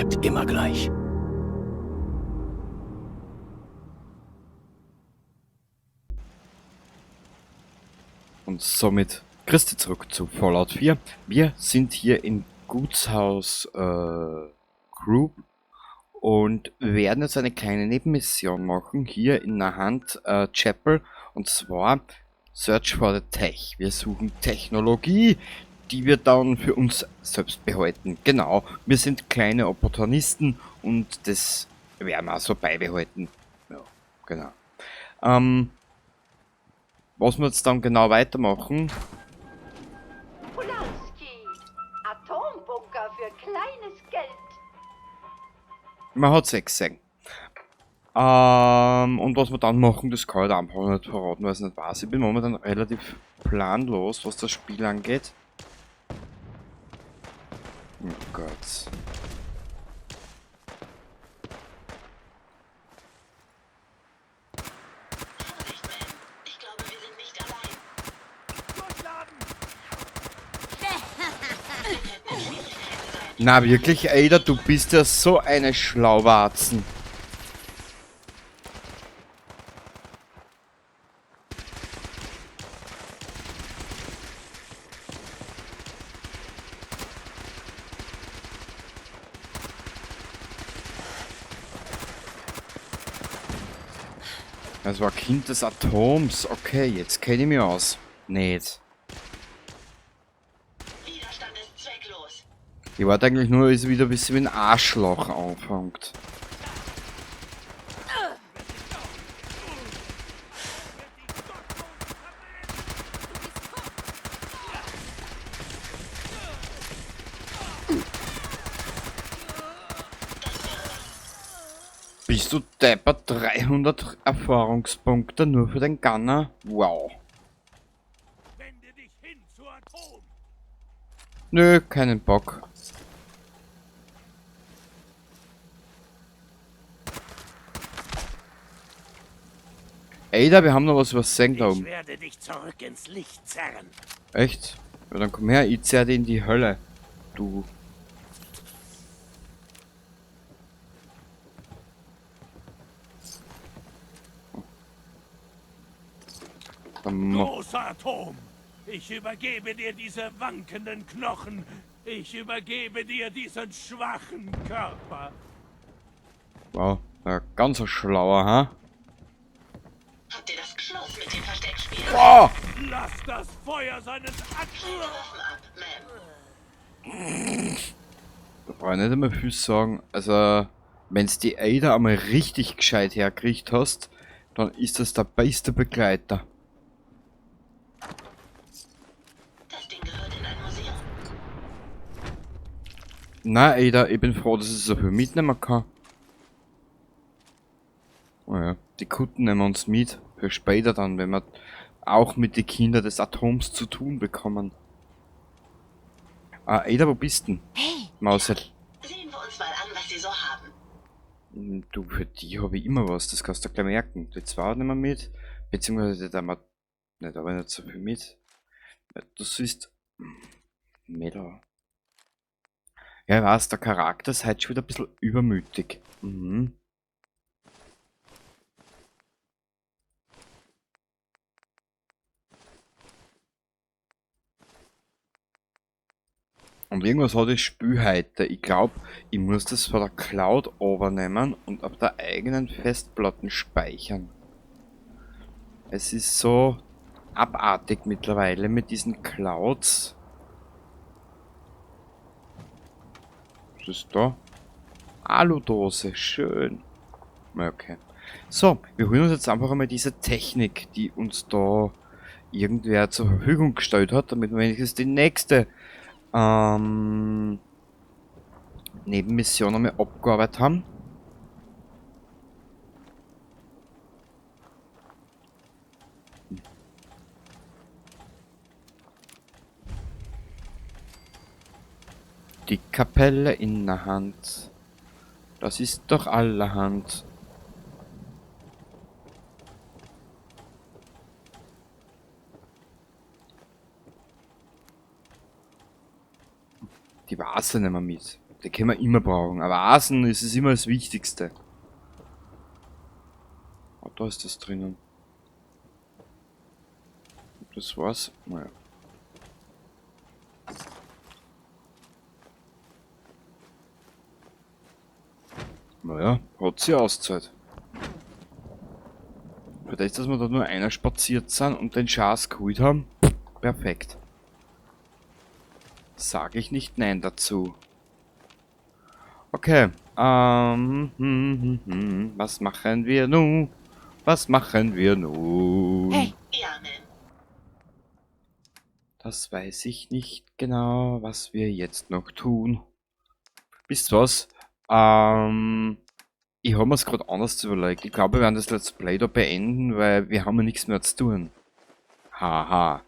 bleibt immer gleich. Und somit Christi zurück zu Fallout 4. Wir sind hier in Gutshaus Group und werden jetzt eine kleine Nebenmission machen, hier in Nahant Chapel, und zwar Search for the Tech. Wir suchen Technologie, die wir dann für uns selbst behalten. Genau, wir sind kleine Opportunisten und das werden wir auch so beibehalten. Ja, genau. Was wir jetzt dann genau weitermachen? Pulaski, Atombunker für kleines Geld. Man hat 6 gesehen. Und was wir dann machen, das kann ich einfach nicht verraten, weil ich es nicht weiß. Ich bin momentan relativ planlos, was das Spiel angeht. Oh Gott. Vorsicht, Ma'am. Ich glaube, wir sind nicht allein. Na wirklich, Ada, du bist ja so eine Schlauwarzen. Das war Kind des Atoms. Okay, jetzt kenne ich mich aus. Nicht. Widerstand ist zwecklos. Ich warte eigentlich nur, dass es wieder ein bisschen wie ein Arschloch anfängt. Bist du deppert? 300 Erfahrungspunkte nur für den Gunner? Wow. Wende dich hin zu Atom. Nö, keinen Bock. Ada, wir haben noch was übersehen, glaub Ich ich. werde dich zurück ins Licht zerren. Echt? Ja, dann komm her, ich zerr dich in die Hölle. Du. Dann mach Großer Atom, ich übergebe dir diese wankenden Knochen. Ich übergebe dir diesen schwachen Körper. Wow, ja, ganz ein schlauer, ha? Habt ihr das Schluss mit dem Versteckspiel? Oh! Lass das Feuer seines Waffen ab, Ma'am. Da brauch ich nicht einmal viel sagen. Also, wenn's die Ada einmal richtig gescheit hergekriegt hast, dann ist das der beste Begleiter. Das Ding gehört in ein Museum. Na, Ada, ich bin froh, dass ich so viel mitnehmen kann. Oh ja, die Kutten nehmen wir uns mit. Für später dann, wenn wir auch mit den Kindern des Atoms zu tun bekommen. Ah, Ada, wo bist denn? Hey! Mausel. Sehen wir uns mal an, was sie so haben. Du, für die habe ich immer was, das kannst du gleich merken. Die zwei nehmen wir mit, beziehungsweise die haben wir nicht, aber nicht so viel mit. Ja, du siehst, Mädel. Ja, ich weiß, der Charakter ist heute schon wieder ein bisschen übermütig. Und irgendwas hat das Spiel heute. Ich glaub, ich muss das von der Cloud übernehmen und auf der eigenen Festplatte speichern. Es ist so abartig mittlerweile mit diesen Clouds. Was ist da? Aludose, schön. Okay. So, wir holen uns jetzt einfach einmal diese Technik, die uns da irgendwer zur Verfügung gestellt hat, damit wir wenigstens die nächste Nebenmission einmal abgearbeitet haben. Die Kapelle in der Hand. Das ist doch allerhand. Die Vase nehmen wir mit. Die können wir immer brauchen. Aber Asen ist es immer das Wichtigste. Oh, da ist das drinnen. Das war's. Naja. Naja, hat sie Auszeit. Für das, dass wir da nur einer spaziert sind und den Schaß geholt haben, perfekt. Sage ich nicht nein dazu. Okay, was machen wir nun? Was machen wir nun? Hey. Ja, Ma'am. Das weiß ich nicht genau, was wir jetzt noch tun. Wisst ihr was? Ich hab mir's grad anders überlegt. Ich glaube, wir werden das Let's Play da beenden, weil wir haben ja nichts mehr zu tun. Haha.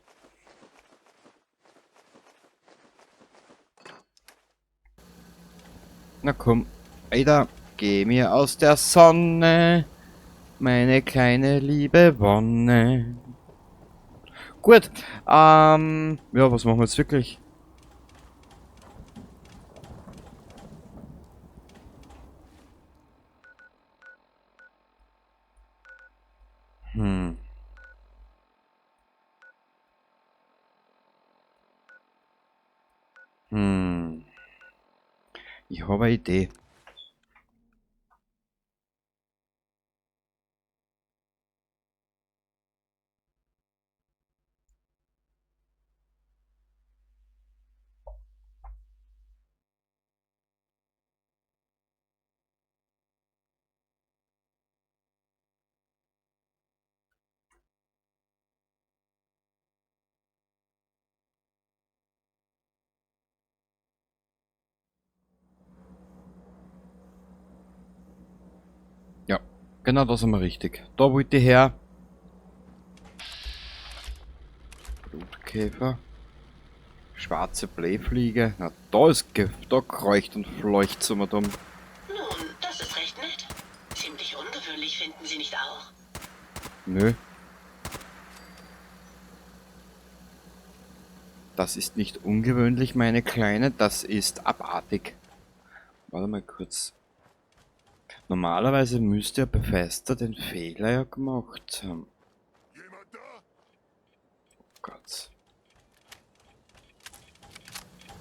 Na komm, Ada, geh mir aus der Sonne, meine kleine liebe Wonne. Gut, ja, was machen wir jetzt wirklich? Ich habe eine Idee. Ja, genau, das haben wir richtig. Da wollte ich her. Blutkäfer. Schwarze Blähfliege. Na, da ist Gift. Da kreucht und fleucht es immer dumm. Nun, das ist recht nett. Ziemlich ungewöhnlich, finden Sie nicht auch? Nö. Das ist nicht ungewöhnlich, meine Kleine. Das ist abartig. Warte mal kurz. Normalerweise müsste ja Bethesda den Fehler ja gemacht haben. Jemand da? Oh Gott.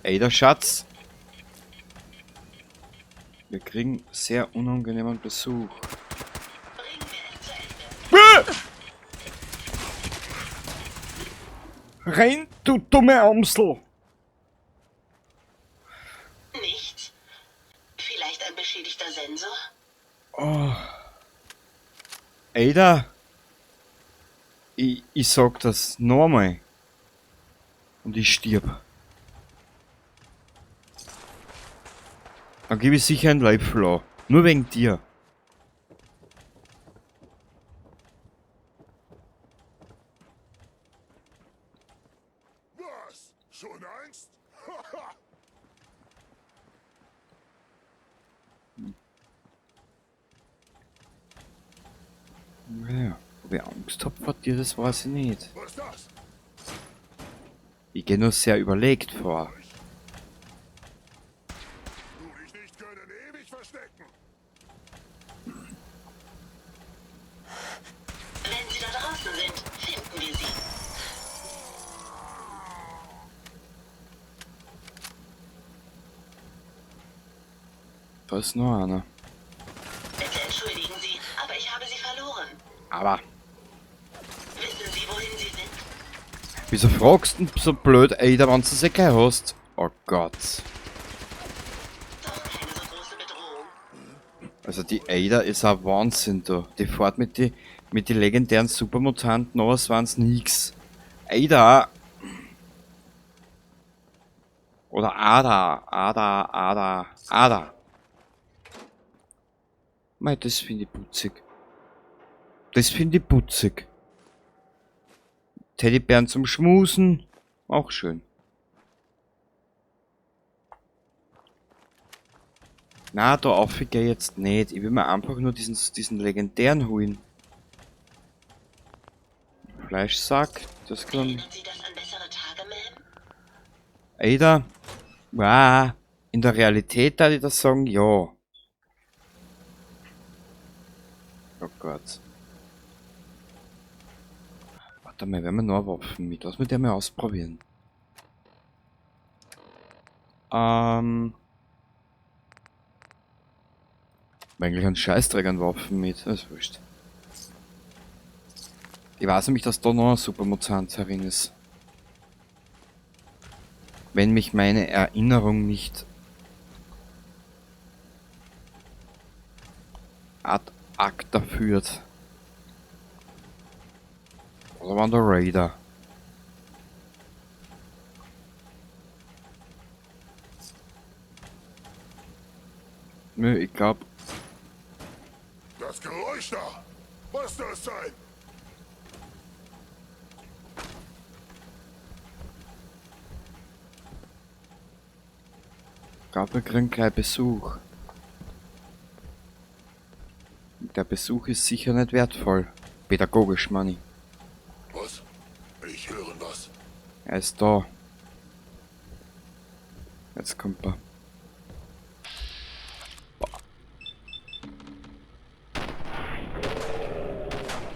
Ey, der Schatz. Wir kriegen sehr unangenehmen Besuch. Bringen wir es zu Ende. Renn, du dumme Amsel! Nichts? Vielleicht ein beschädigter Sensor? Oh. Ada, ich sag das nochmal. Und ich stirb. Dann gebe ich sicher ein Leibflau. Nur wegen dir. Was? Schon Angst? Naja, ob ich Angst hab vor dir, das weiß ich nicht. Was ist das? Ich geh nur sehr überlegt vor. Du dich nicht können ewig verstecken. Wenn sie da draußen sind, finden wir sie. Da ist noch einer. Bitte entschuldigen Sie, aber ich habe Sie verloren. Aber. Wissen Sie, wohin Sie sind? Wieso fragst du denn so blöd, Ada, wenn du es eh gleich hast? Oh Gott. Doch keine so große Bedrohung. Also die Ada ist ein Wahnsinn da. Die fährt mit die legendären Supermutanten, aber es waren's nix. Ada. Oder Ada. Ada, Ada, Ada. Mei, das finde ich putzig. Das finde ich putzig. Teddybären zum Schmusen. Auch schön. Na, da auf ich geh jetzt nicht. Ich will mir einfach nur diesen legendären holen. Fleischsack, das kann. Erinnern Sie das an bessere Tage, Ma'am? Ada. Wow. In der Realität da ich das sagen, ja. Oh Gott. Warte mal, werden wir noch Waffen mit? Lass mich der mal ausprobieren. Eigentlich einen Scheißdreck an Waffen mit. Das ist wurscht. Ich weiß nämlich, dass da noch ein Supermutant herin ist. Wenn mich meine Erinnerung nicht ad acta führt. Oder waren der Raider? Nö, ich glaub. Das Geräusch da! Was das sein? Ich glaub, wir kriegen gleich Besuch. Der Besuch ist sicher nicht wertvoll. Pädagogisch, Manni. Was? Ich höre was. Er ist da. Jetzt kommt er.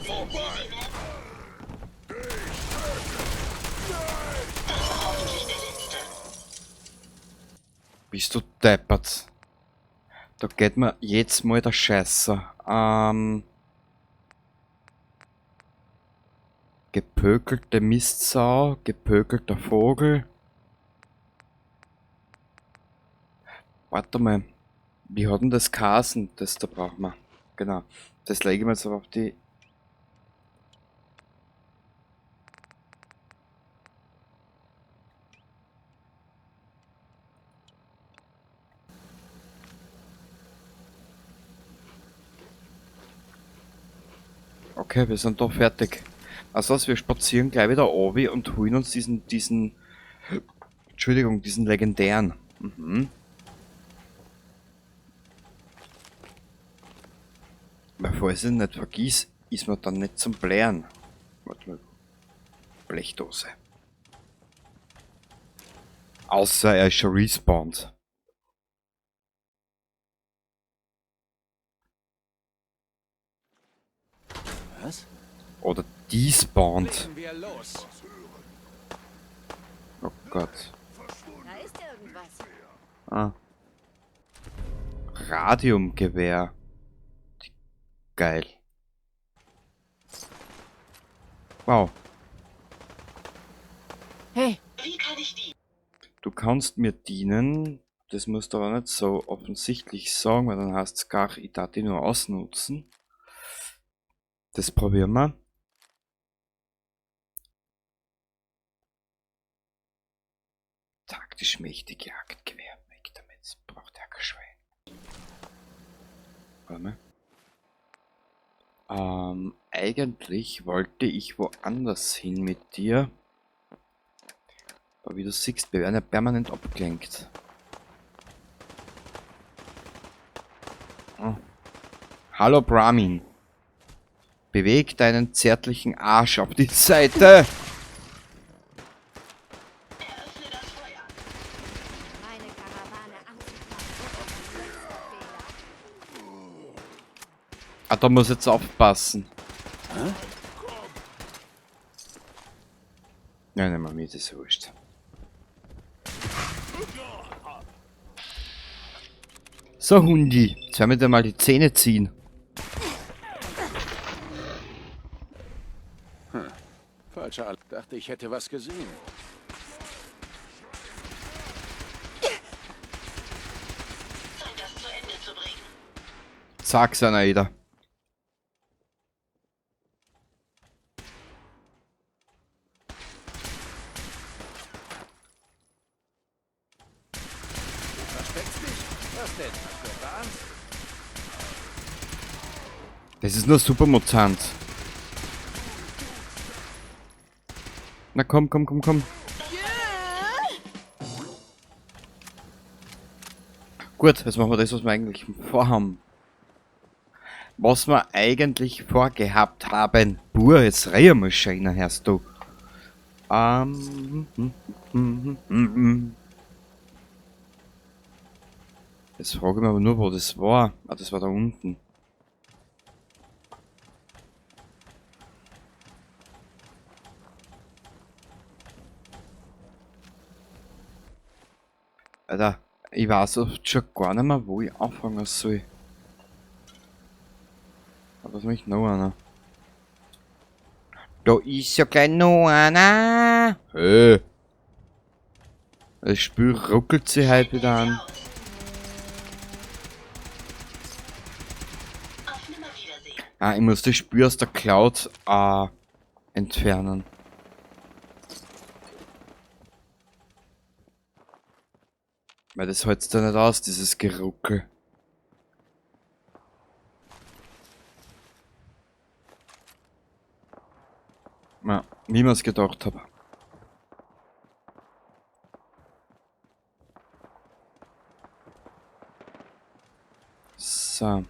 Vorbei! Das war hoffentlich der letzte. Bist du deppert? Da geht mir jetzt mal der Scheißer. Gepökelte Mistsau, gepökelter Vogel. Warte mal. Wie hat denn das geheißen? Das da brauchen wir. Genau. Das lege ich mir jetzt aber auf die... Okay, wir sind doch fertig. Also was, wir spazieren gleich wieder runter und holen uns diesen, Entschuldigung, diesen legendären. Weil falls ich ihn nicht vergiss, ist man dann nicht zum Blären. Warte mal. Blechdose. Außer er ist schon respawned. Was? Oder despawned. Legen wir los. Oh Gott. Da ist irgendwas. Ah. Radiumgewehr. Geil. Wow. Hey. Wie kann ich dienen? Du kannst mir dienen. Das musst du aber nicht so offensichtlich sagen, weil dann heißt's gar, ich darf die nur ausnutzen. Das probieren wir. Taktisch mächtig Jagdgewehr. Weg damit. Das braucht ja kein Schwein. Warte mal. Eigentlich wollte ich woanders hin mit dir. Aber wie du siehst, wir werden ja permanent abgelenkt. Oh. Hallo Brahmin. Beweg deinen zärtlichen Arsch auf die Seite. Eröffne das Feuer. Meine Karawane anzugreifen. Ah, da muss ich jetzt aufpassen. Hä? Nein, nein, mir ist das wurscht. So, Hundi, jetzt werden wir dir mal die Zähne ziehen. Falscher Al-, dachte, ich hätte was gesehen. Zeit, das zu Ende zu bringen. Zack, seiner Eder. Versteckst dich? Was denn? Hast du etwa Angst? Das ist nur Supermutant. Na komm, komm, komm, komm. Gut, jetzt machen wir das, was wir eigentlich vorhaben. Was wir eigentlich vorgehabt haben. Buh, jetzt rei mal schöner, hörst du. Jetzt frage ich mich aber nur, wo das war. Ah, das war da unten. Alter, ich weiß oft schon gar nicht mehr, wo ich anfangen soll. Aber das möchte noch einer. Da ist ja gleich noch einer. Hey. Das Spiel ruckelt sich halt wieder an. Auf Nimmerwiedersehen. Ah, ich muss das Spiel aus der Cloud entfernen. Weil das hält's da nicht aus, dieses Geruckel. Ja, wie mir's gedacht hab. So.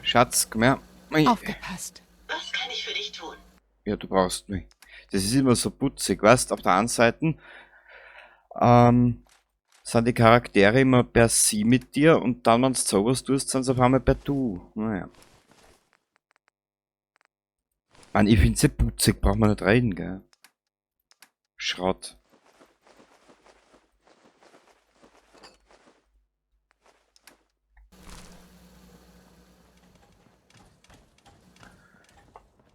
Schatz, komm her. Ui. Aufgepasst. Was kann ich für dich tun? Ja, du brauchst mich. Das ist immer so putzig, weißt? Auf der einen Seite sind die Charaktere immer per sie mit dir und dann, wenn du sowas tust, sind sie auf einmal per du. Naja. Man, ich find's eh putzig, braucht man nicht reden, gell? Schrott.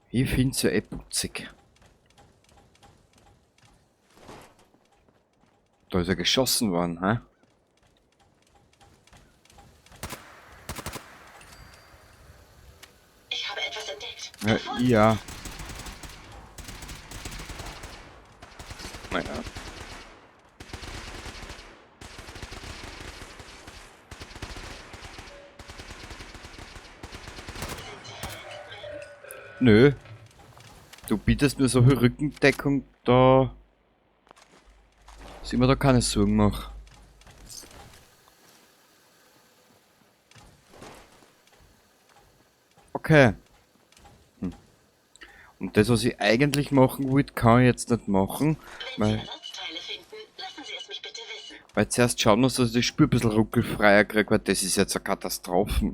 Ich find's ja eh putzig. Da ist er geschossen worden, hä? Ich habe etwas entdeckt. Ja, ja. Naja. Nö. Du bietest mir so viel Rückendeckung, da dass ich mir da keine Sorgen mache. Okay. Und das, was ich eigentlich machen wollte, kann ich jetzt nicht machen, Wenn Sie weil, Ersatzteile finden, lassen Sie es mich bitte wissen. weil zuerst schauen muss, dass ich das Spiel ein bisschen ruckelfreier kriege, weil das ist jetzt eine Katastrophe.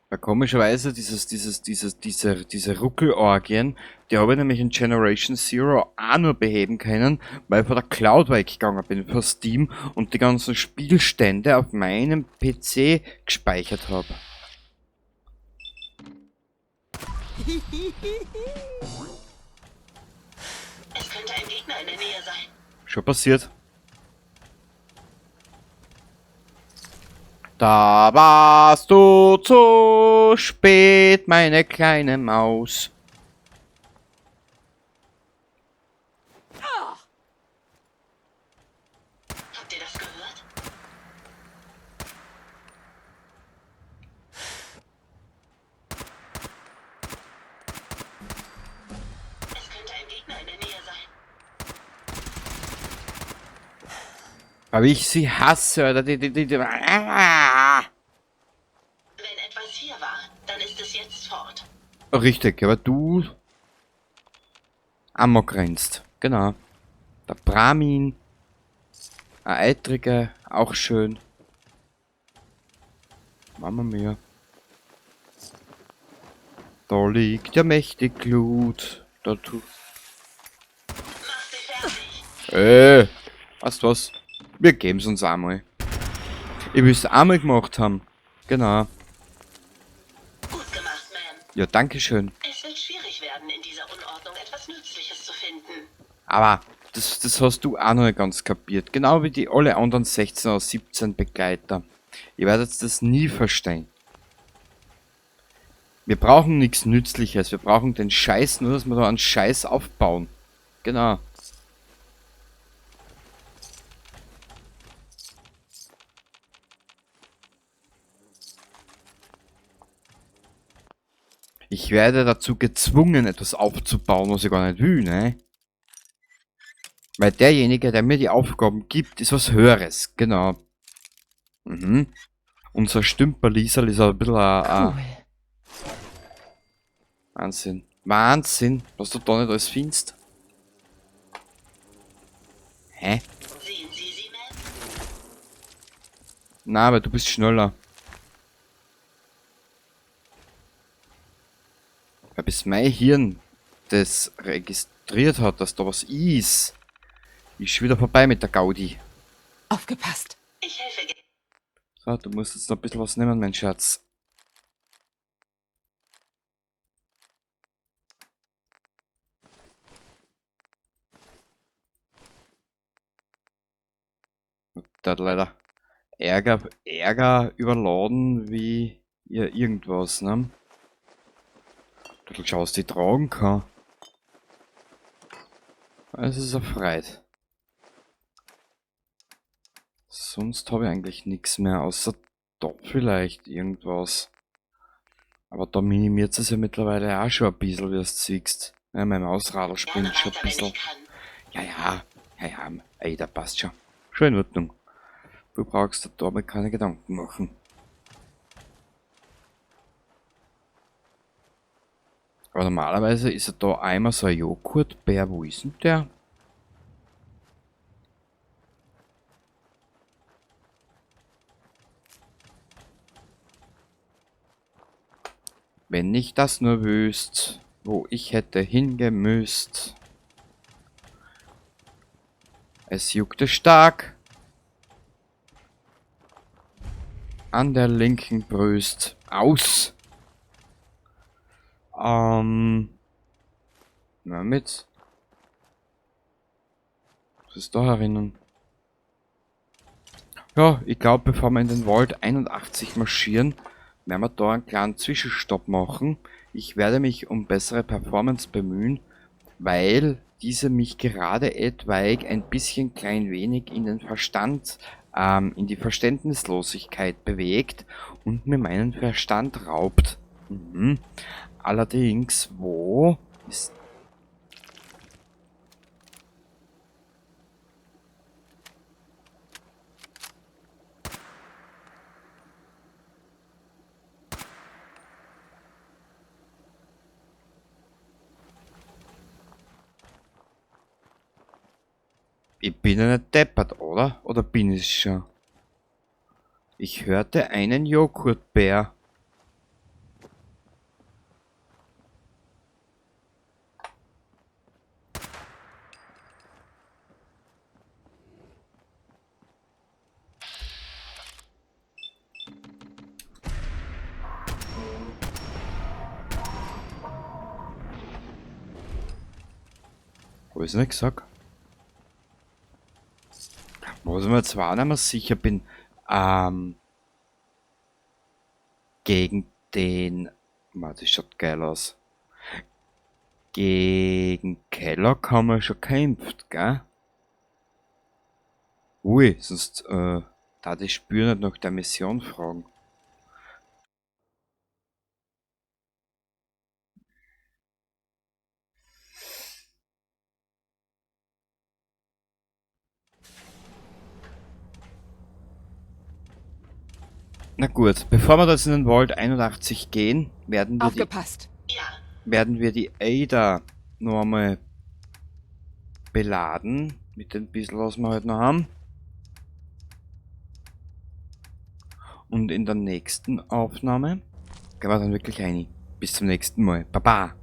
Weil komischerweise diese Ruckelorgien, die habe ich nämlich in Generation Zero auch nur beheben können, weil ich von der Cloud weggegangen bin, von Steam und die ganzen Spielstände auf meinem PC gespeichert habe. Es könnte ein Gegner in der Nähe sein. Schon passiert. Da warst du zu spät, meine kleine Maus. Habt ihr das gehört? Es könnte ein Gegner in der Nähe sein. Aber ich sie hasse, Alter. Ah. Wenn etwas hier war, dann ist es jetzt fort. Richtig, aber du amok rennst. Genau. Der Brahmin. Ein Eitrige, auch schön. Mama mia. Da liegt ja mächtig Glut. Da tu. Mach sie fertig. Weißt du was? Wir geben's uns einmal. Ich will's einmal gemacht haben. Genau. Gut gemacht, Ma'am. Ja, danke schön. Es wird schwierig werden, in dieser Unordnung etwas Nützliches zu finden. Aber das hast du auch noch nicht ganz kapiert. Genau wie die alle anderen 16 oder 17 Begleiter. Ihr werdet das nie verstehen. Wir brauchen nichts Nützliches. Wir brauchen den Scheiß, nur dass wir da einen Scheiß aufbauen. Genau. Ich werde dazu gezwungen, etwas aufzubauen, was ich gar nicht will, ne? Weil derjenige, der mir die Aufgaben gibt, ist was Höheres. Genau. Mhm. Unser Stümperliesel ist ein bisschen ein Cool. Wahnsinn. Wahnsinn, was du da nicht alles findest. Hä? Sehen Sie sie, Ma'am? Na, aber du bist schneller. Weil bis mein Hirn das registriert hat, dass da was ist, ist schon wieder vorbei mit der Gaudi. Aufgepasst. Ich helfe gerne. So, du musst jetzt noch ein bisschen was nehmen, mein Schatz. Der hat leider Ärger überladen wie ihr irgendwas, ne? Du schaust, die tragen kann. Es ist erfreut. Sonst habe ich eigentlich nichts mehr, außer da vielleicht irgendwas. Aber da minimiert es ja mittlerweile auch schon ein bisschen, wie du es siehst. Ja, mein Mausradl spinnt schon ein bisschen. Ja, ey, da passt schon. Schon in Ordnung. Du brauchst dir da mal keine Gedanken machen. Aber normalerweise ist er da einmal so ein Joghurtbär. Wo ist denn der? Wenn ich das nur wüsste, wo ich hätte hingemüsst. Es juckte stark an der linken Brust. Aus! Na mit. Was ist da herinnen? Ja, ich glaub, bevor wir in den Vault 81 marschieren, werden wir da einen kleinen Zwischenstopp machen. Ich werde mich um bessere Performance bemühen, weil diese mich gerade etwaig ein bisschen klein wenig in den Verstand, in die Verständnislosigkeit bewegt und mir meinen Verstand raubt. Allerdings, wo ist... Ich bin ja nicht deppert, oder? Oder bin ich schon? Ich hörte einen Joghurtbär. Hab ich's nicht gesagt? Was ich mir zwar nicht mehr sicher bin, gegen den, man, das schaut geil aus. Gegen Kellogg haben wir schon gekämpft, gell? Ui, sonst, da die Spür nicht nach der Mission fragen. Na gut, bevor wir das in den Vault 81 gehen, Aufgepasst. Ja. werden wir die Ada noch einmal beladen mit dem bisschen, was wir heute noch haben. Und in der nächsten Aufnahme gehen wir dann wirklich rein. Bis zum nächsten Mal. Baba!